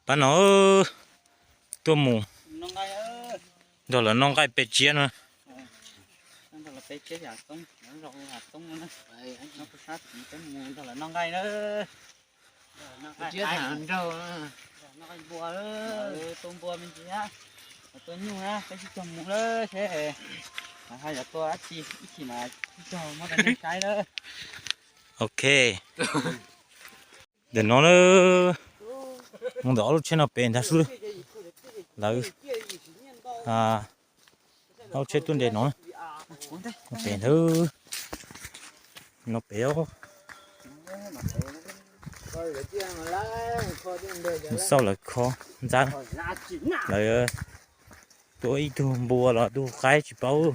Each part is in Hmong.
Pab no tuaj mus nrog lawv noj nqaij peb tsiab no. Tua npua me ntsis, tua nyuj na, peb sib cog mus lawm seb, hais yog tua dab tsi ib chim mas sib cog muab rau nej saib lawm. Ok. Ntawm no na, mus ntawm ob lub tsheb no pem ntag sub. Lawv ob lub tsheb tuaj nres no, no pem ntawd, no pem. Mus xauj lawv kho ntxab, lawv tua ib tug npua los tug qaib tsis paub.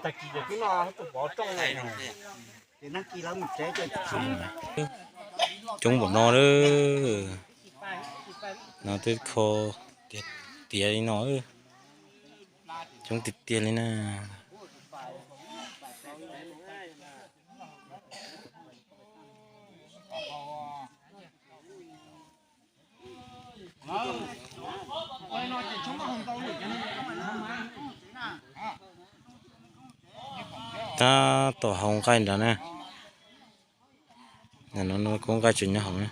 Tag kis ces twb no tus pov rooj na. Coob npaum no lawm. No twb kho tiav tiav li no, coob tiag tiag li na. Tab tom hau nqaij nrad na. No, no, no, kub nqaij tseem nyob hauv na.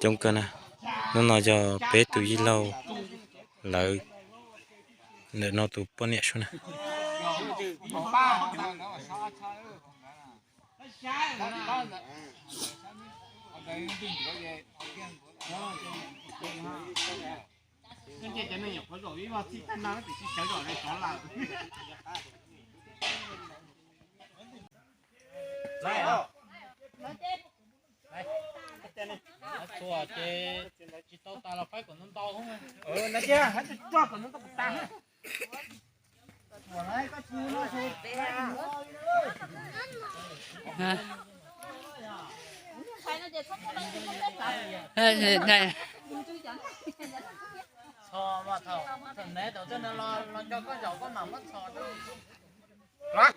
Coob kawg na. Hnub no yog peb tus yij laug lawv ntawm no tus poj niam sub na. Txuas ces tsis tau tas los faib kom ntau ntau. Txhos mas thaum, thaum neb tau tej no los nco koj zaum koj mam muab txhos rau.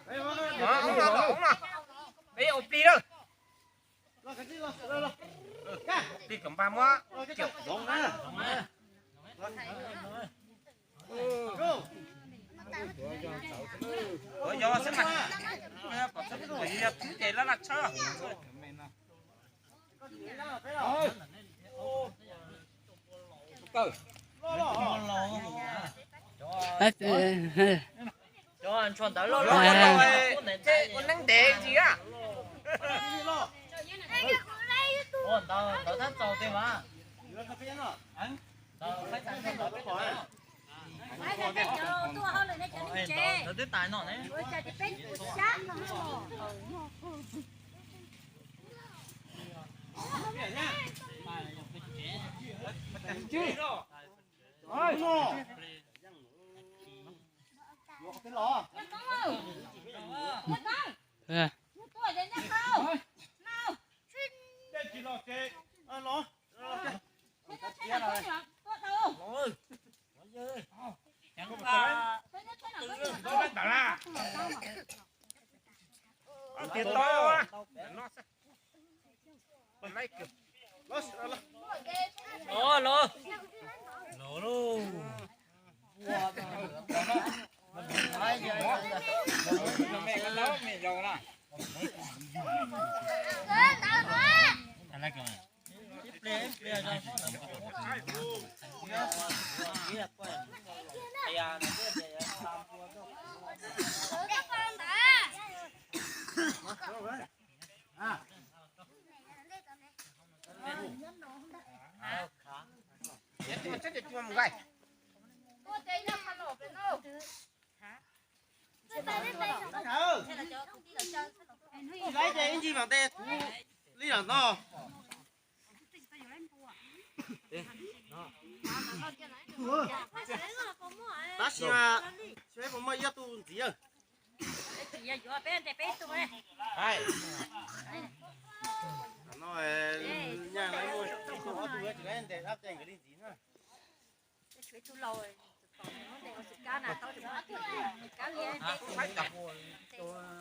Peb ua plig na. Plig kom npag muab kiam zoov na. Ua yog xwb mas, kom txhob pom yog tub ces laj laj tshawb. Cov ntshua ntawv loj loj ua neeb ntev ntsis a. Ntawd thab txaus tej mas. Ntawd twb tas no ne. Laib ces ib ncig mam ntes kuv li lawm no. Tab sis mas xyov puas muaj ib tug ntxiv. Nyaj lawv muaj ob tug tsis laib ntes dab tsi nkawd li ntxiv na.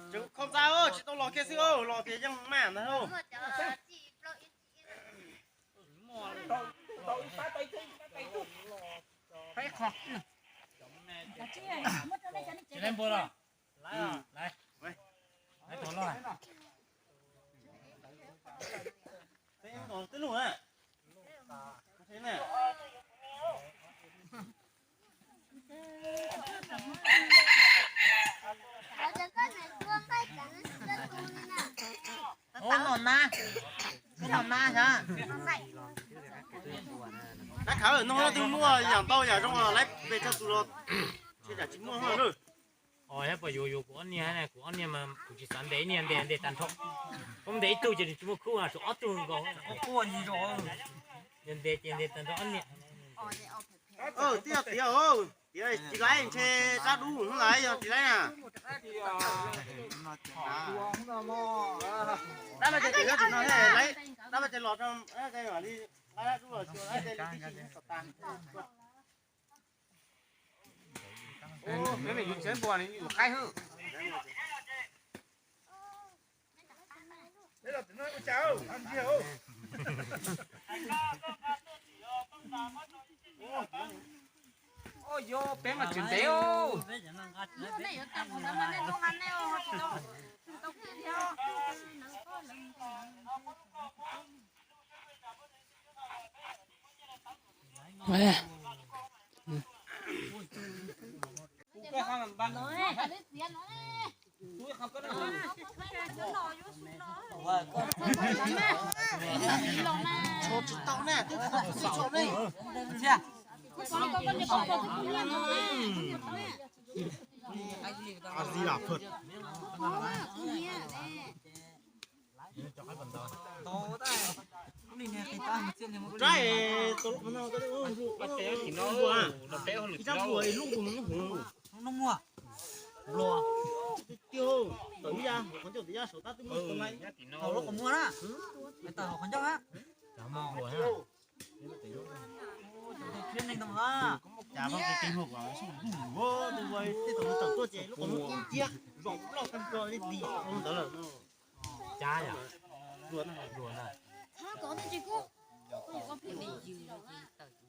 Tseem kho ntxa, tsis tau los kiag xwb, los tias yeej maj ntag. Tsis laib npua los? Laib, laib tus loj. Twb lug na. Ub, no na, no na xyov. Dab khav, nug leej twg muaj yam ntau yam zoo los laib pes tsawg tus los, tsis yam tsis muaj hauj lwm. Os, yog puas yuav yuav kuv ob niag, kuv ob niag mas kuv tsis xav ntes ib niag, ntes ntes tag nrho. Koj ntes ib tug ces nws tsis muaj khub, tshuav ob tug nkaus. Yog ntes ces ntes tag nrho ob niag. Tiag tiag, tiag tsis laib ntshe dab dub hnub lawm yog tsis laib na. Dab no ces tsis no, dab no ces los rau li dab dub los xyuas li tib si tas. Peb me yus tsev npua ne yus qaib hwb. Yog peb mas tsis ntev. Ib rab npua ib lub npua nws hu. Noj muag. Nplua. Tiag, tawm ib ya, qhov ncauj tias ya saum tab twb muaj tus lais. Tau lub qhov muag na. Tawm qhov ncauj na. Cas muaj nplua na. Tus thiab neeg tau na. Cas muaj tus hu kom tus hu tej tau tawm tuaj ces lub qhov muag ib ciab zoo loj kawg nkaus li ntawd lawm. Cab yom? Dua na, dua na.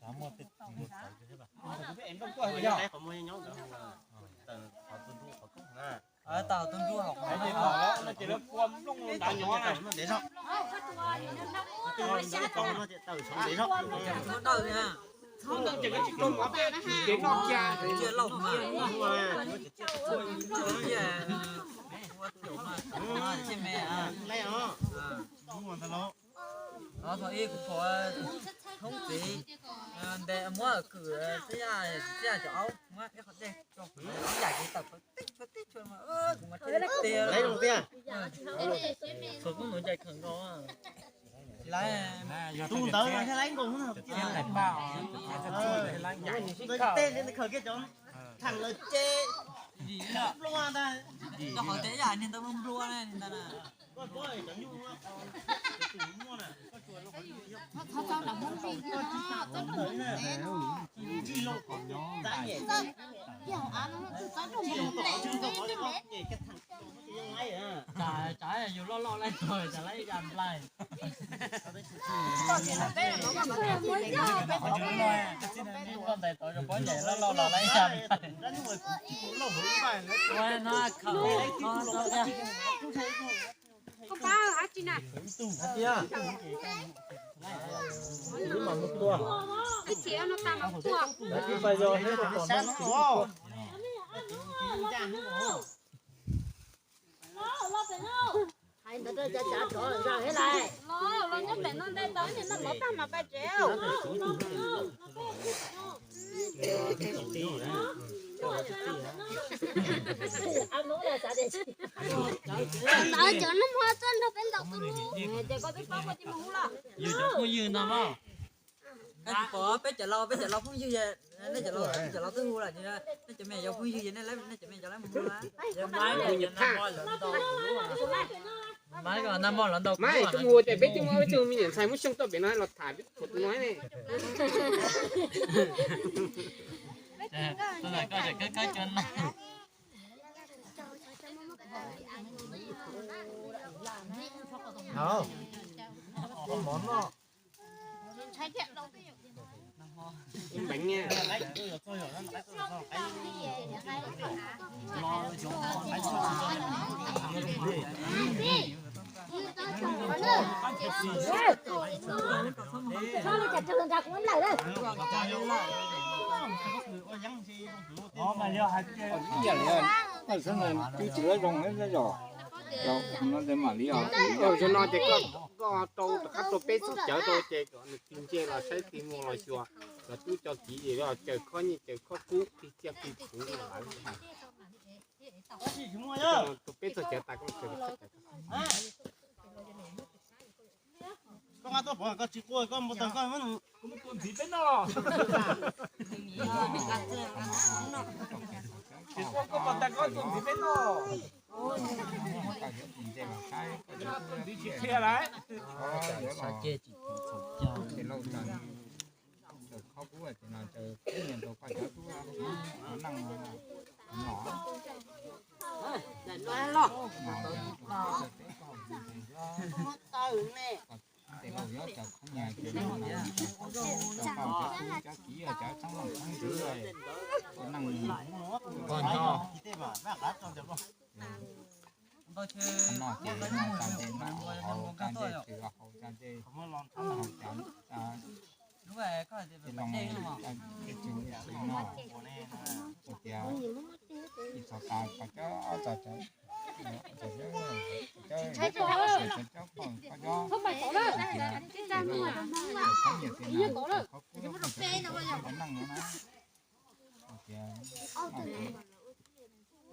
Cab muaj tej, qhov muaj nyob ntawd, qhov tus ntsuj qhov koob na. Tau tus ntsuj hauv qhov no ces lawv pua nplooj ntav nyob na. Ntev zog. Tawm saum ntev zog. Ces koj tsis tau mov peb ces noj cia. Cia lauj mas. Cia me. Los thaum ib kuv pom thoob txiv ntes muab kwm xib yaj, xib yaj cov aub muab ib qho dej tso, yam ces tawm tib tshua tib tshua mas kuv mas thiaj tiag. Txhua koob nuv ncaim khaws nkaus. Tsis laib, tus ntawd thiaj laib nkaus. Tej li khaws kiag cov theem lawv ces nplua ntag. Rau qhov tias ib yam niag ntawd nplua nplua na, niag ntawd na. Tsam yus loj loj laib tuag tsam laib ya nplaig. Koj ntais tod zoo pob ncaim loj loj los laib ya nplaig. Ua no khawm kho tau tiag. Koj pab dab tsi na? Ib tug. Ib tug mas mus tua. Ib txhia no tag mas tua. Ib pais yog ib tug pom no. Hais ntawd rau cov cav rov zam thiab lais. Nyob pem no ntej ntawd niag noj mov tag mas pais tsev. Ntawd cov noj mov txog nrog peb ntaus tu lub. Ces koj twb paub koj cia mus hu los. Yus cov phooj ywg no mas. Peb cov laus, peb cov laus phooj ywg, nej cov laus, cov laus twb hu lawm, nej cov me nyuam phooj ywg, nej cov me nyuam mus hu lawm. Mas nag hmo los ntau, mas tus mus ces peb twb muab peb tus me nyuam ntxhais muab xyoo tuaj pem no los tham peb tus no ne. Mov no. Ib yam li, twb tsis zoo li os. Cov no ces koj rau rov qab rau peb txoj cawv rau ces kom nws tig ntse los saib tig mus los xyuas, cov tub cov kiv es caws khob nyiaj caws khob kub tig txiaj tig txhuv no lawm. Rau peb txoj cawv tas koj. Koj nqa tuaj pov koj tsis quaj koj npau taws koj. Koj muab tua ntxiv peb noj. Tsis quaj koj npau taws koj tua ntxiv peb noj. Tua ntxiv tsis qhia lawm. Ces lauj, caws khob kub ces no caws kub nyiaj rau koj cov tub neej no. Ces lauj, yuav caws khob nyiaj ces no, cov tub cov kiv cov txheeb leej txheeb ntxwv, cov neej, koj nyob. No ces no tsa ntsej no, haus tsa ntsej, tsis haus tsa ntsej, haus cas, ces no, ces tsis no, hais tias ib txog tas koj cov, cov, cov, cov, cov, cov, cov, cov, cov khob nyiaj ces no, cov khob kub, cov neej no na. Hais tias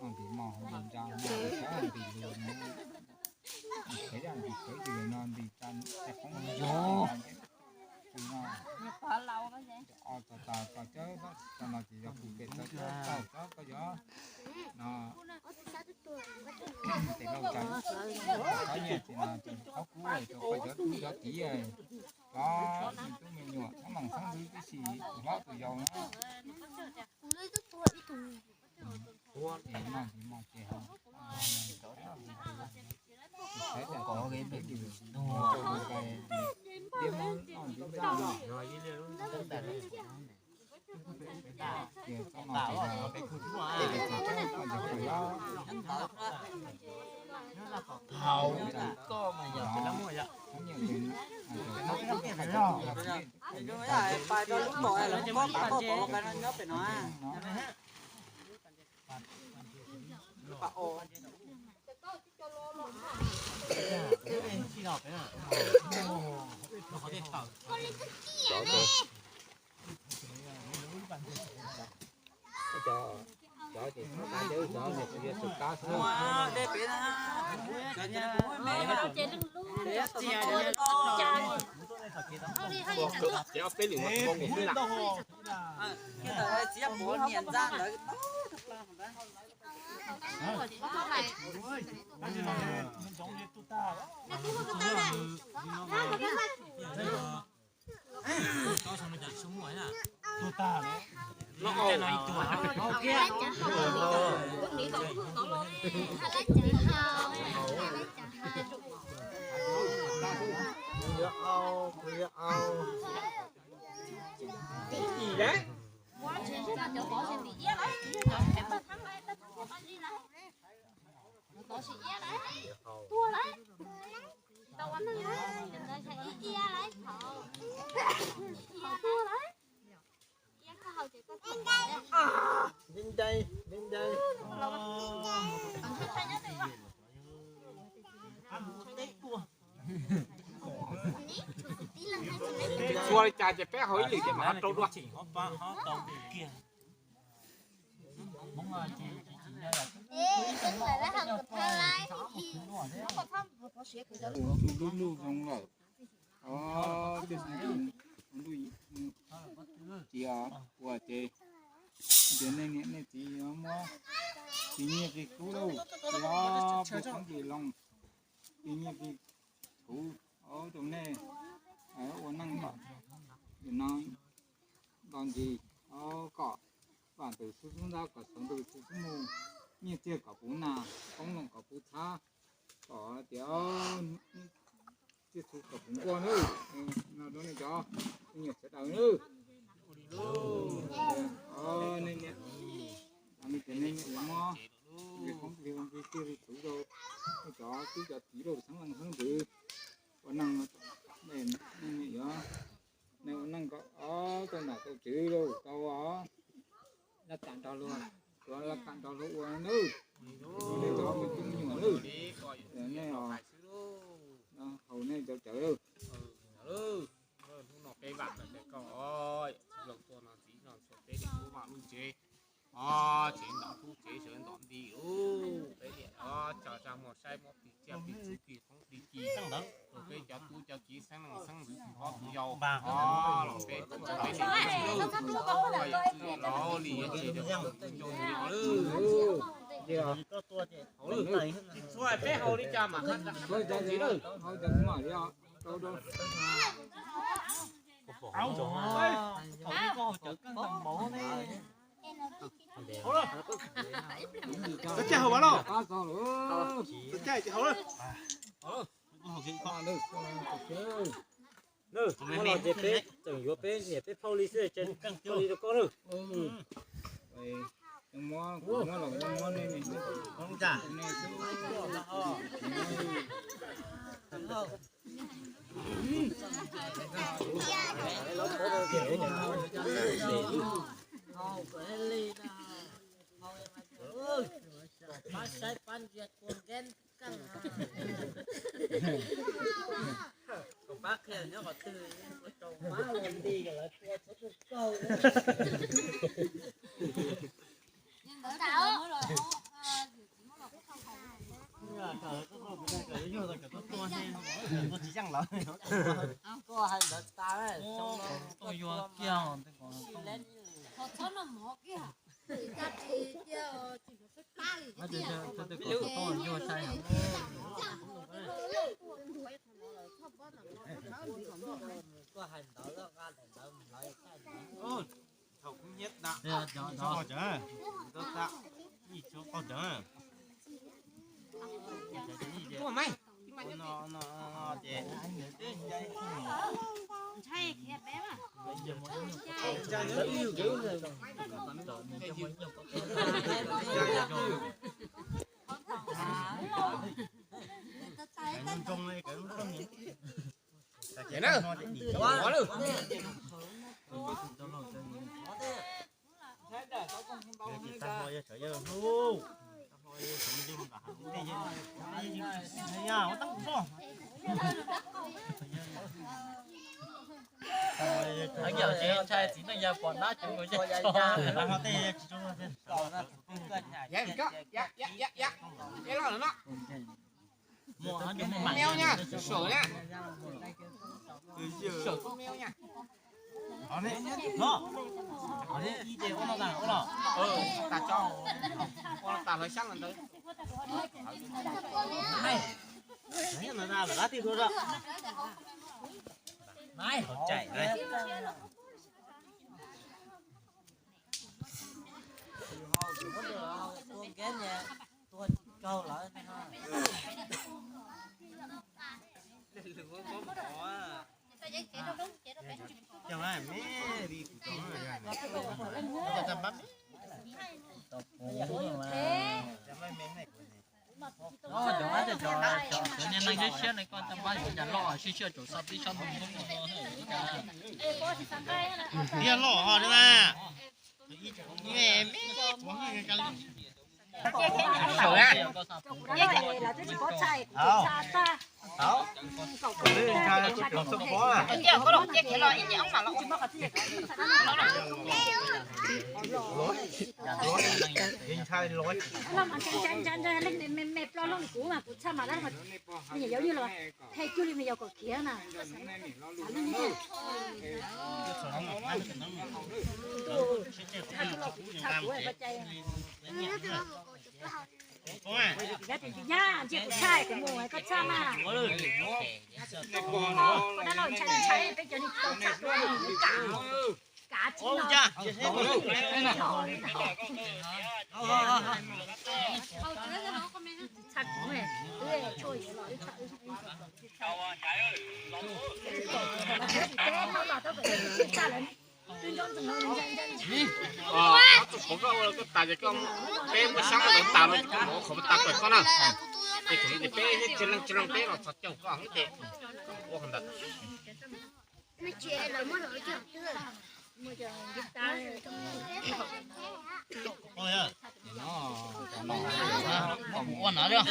noj ntim mov haus ntim ntsa, noj ntim sawv ntim lus no, ntim khawv zaj ntim khawv yws no ntim tsa, tsa qoob yog, tsis no, o txog tas koj cov, cov no ces yog kuv pem txog cov tau cov koj yog no. Ces lauj, tsa khob nyiaj ces no ces khob kub rau koj cov tub cov kiv, cov me tub me nyuam txheeb leej txheeb ntxwv tib si, tus hlob tus yau na. Ces noj ntim mov ces haus, saib tas koj, tiab muab noj ntim ntsa no. Ces txhob no ces yog, ces tsis txhob koj cov koj yog. Haus koj mas yog, pais rau lub tom lawv muab koj pab pov los nyob pem no. Cov ces txhob tab cov, cov niam txiv yuav xwm tab xwb. Ces ob peb lwm mas kuv mus xwb lam. Ntev ntev, ntev ntev. Ua li cas ces peb haus ib lwm ces mam ho rau dua. Lub lub zoo lawm. Os, tej xeeb tsis ua ces, ces nej niam nej txiv muab tsis nyiaj tsis kub lauj, ces os pub txhob nkim loo, tsis nyiaj tsis kub rau nej ua neej kom no nto ntsis, kom vam ntws xub xub ntab, kom sawv ntws xub xub mus, nyiaj txiag kom puv nas, qoob loo kom puv txhab, kom tias txiaj txhu kom puv nkuaj nawb. No rau nej cov me nyuam sawv daws nawb. Nej niam, nej niam yuav muab li qoob li loo li txiaj li txhu rau nej cov tub cov kiv rau xeeb leej xeeb ntxwv ua neej, nej niam yuav, nej ua neej kom tau nam tau tswv lauj, tau laj kam nrog luag, tau laj kam nrog luag ua nawb. Nej cov me tub me nyuam nawb, nej os, haus nej cov cawv. Hnub no peb vam lawm tias koj los tua no ntxiv no txhua peb li lub vaj lub tsev, tsev ntom tub tsev sawv ntom nti, peb li tso zaj muag saib muab plig tsiaj plig txhu plig qoob plig ci rau peb cov tub cov kiv xeeb leej xeeb ntxwv tus hlob tus yau, los peb txhua peb li lub, los li yog tsis rau ncoo los lawm. Tsis txhua peb haus li cas mam qha ntsis lawm. Txog caij haus mas lauj. Txog caij ces haus lawm. Nws, no ces peb tseem yuav peb niam peb phauj li xwb, ces phauj li rau koj lawm. Pab saib pab ntsia tua nkeeb kawg. Kom pab qhia nyob qhov twg, ua rau pab ua li lawv tua txhob tuaj kaug. Tsis yeej lawv. Tuaj yuav kiag. Txhob noj mov kiag. Tuaj hais ntawd lawm, nqa daim ntawd mus lawv thaum kuv nyiab da, ntawd da, ib tsuas qoj cawv. Ntshai khiav peb mas. Ntshai txiv neej yog pom dab tsi. Mèo nha, sửa nha. Sửa tub mèo nha. Ib ce ua no tas ua los. Ua no tas hlawv xyab los ntawd. Hlawv xyab ntawd tas lawm dab tij dua. Hauv tsaim. Tua nkeeb tua tsis kaug lawm. Cov niag neeg siab siab ne, koj tau pab cov cas loj siab siab tsaus xov tib sob ntoo. Tiag loj ho na. Sawm na. Ntshai ntshai ntshai ntshai leej me me plo loj li kuv mas kuv txhaj mas dab, me nyuam yaus yog los hais cuag li me yaus kom khiav na. Yog tias tsis yaj ntsia kuv txhaj kuv mus koj txhaj mas. Koj dab laug ntshai ntshai peb cov niag tau txhaj tua nws kav kav tsis no. Txhaj kuv, wb tshuaj yuav los wb txhaj wb tsis tau los tau pem tsis txaj lawm. Twb nco ntsoov no ntshai ntshai ntshai. Koj tus qhuav koj ua koj tas ces koj, peb muab xyab ntawd tas los koj mus ua qhov tas kawm koj na. Ces thaum no ces peb tsis leej tsis leej peb los txhos caug koj ces koj ua qhov ntawd. Ua no li.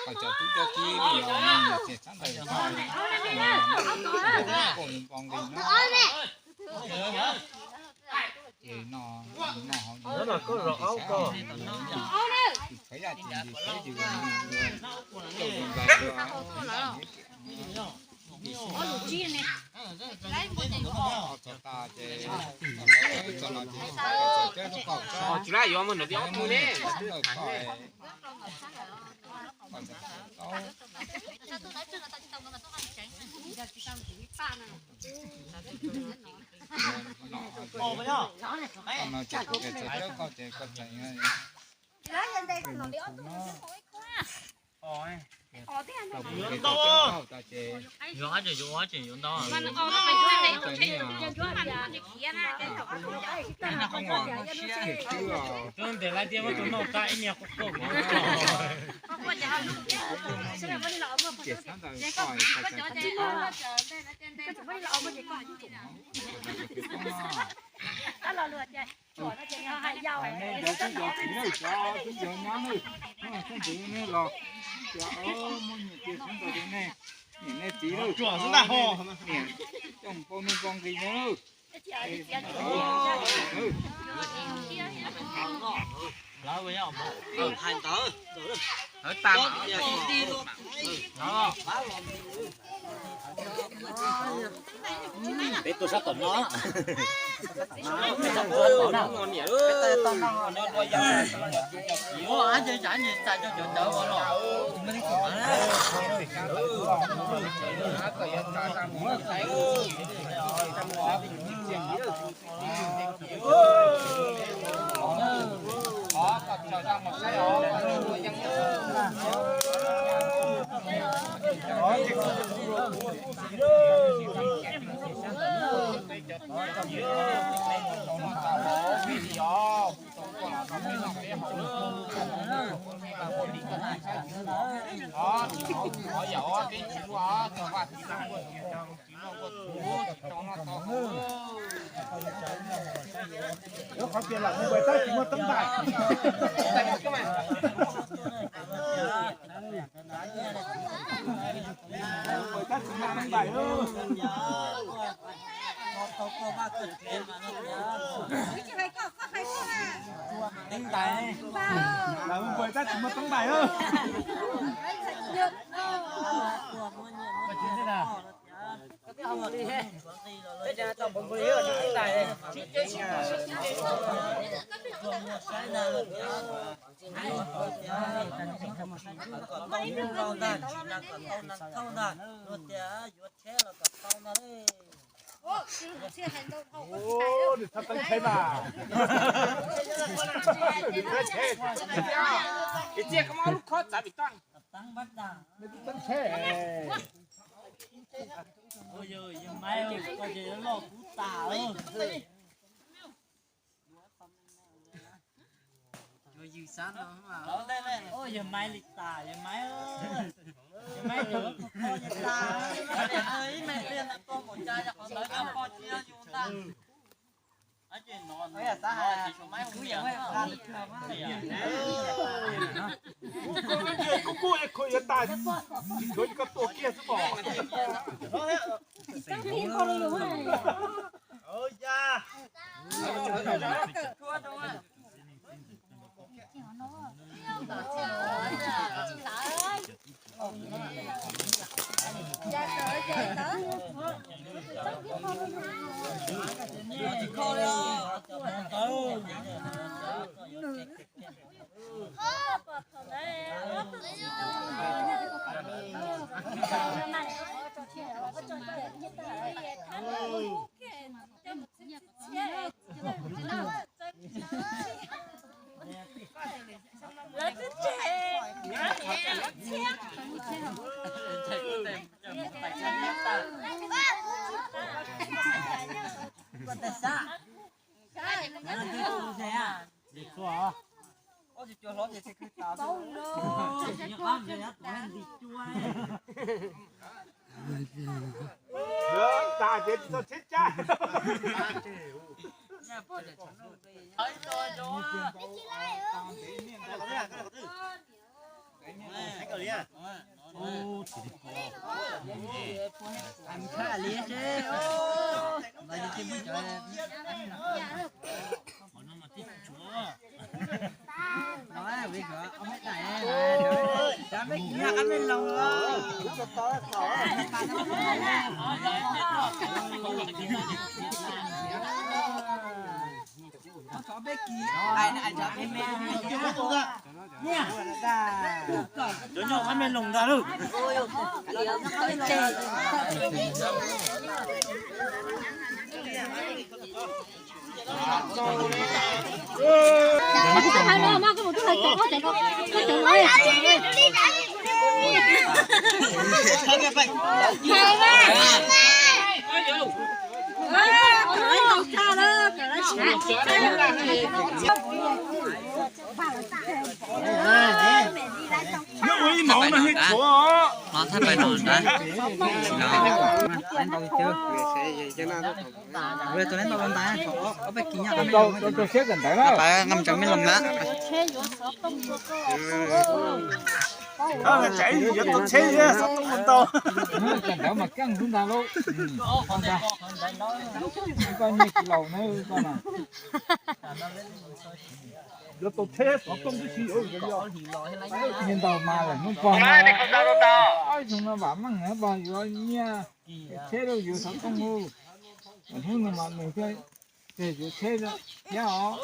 Koj cov tub cov ki li os, nyiam txiag txhab ntawd koj, koj npoo nqi no. Ces no, no hauv no koj los aub koj. Tus thawj yaj ces nti thawj yws, coj tus nplaig ua. Txog tas ces, txog no ces, tsis laj yuav mus nram ti ob tug ne. Yuav ntau, yuav ntau. Tus ntes lawv tias muab tus noj tag ib niag qhov koj. Cov tub cov txiv lawm, cov tub cov nyab lawm, los cov muaj nyiam txiag txhab ntawd rau nej, niam nej txiv lawm, niam coj mus npau nuj npau nqi no lawm. Peb tuaj sab tom no. Qhov tias lam mus npawg tab sis muaj teeb ntais. Mus npawg tab sis muaj teeb ntais. Teeb ntais. Lam mus npawg tab sis muaj teeb ntais. Kom tau nyob rau ntag, tsis nag kom tau nag thauj ntag, luag tias yuav tsheb los kom tau ntag li. Nws txhob teeb tsheb mas. Txiaj koj muab lub khob txav vim toj. Yawg Maiv, koj ces loj kub tas. Yuav yws sab no mas. Yawg Maiv li tas, yawg Maiv, yawg Maiv, yawg Maiv, ib me pliag ntawd tuaj npaum cas yog qhov ntawd koj poj cia yus ntag. Kuv kub kub es khuj yuav tas, tsis tshuav koj tuaj kiag xwb pom. Cov nyob qab me loos ntag lauj. Nyob ua ib mov no thiaj tshuav os. Los thaij pais no ntag. Tus neb tau ntag, ob peb kis nyob. Rau siab kawm ntawv na. Nqa mus tsev me loos na. Txhob txav yuav tau tsheb xov tooj mus ntau. Kawm ntawv mas keej xwb ntag lauj. Koj nyiaj kis laus na koj na. Yuav tau tsheb xov tooj tib si. Nyiaj ntau mas lawm hnub pog no, xyoo no vam meej na pog yuav nyiaj tsheb rau yus xov tooj hu. Hnub no mas nws thiaj yuav tsheb thiab os.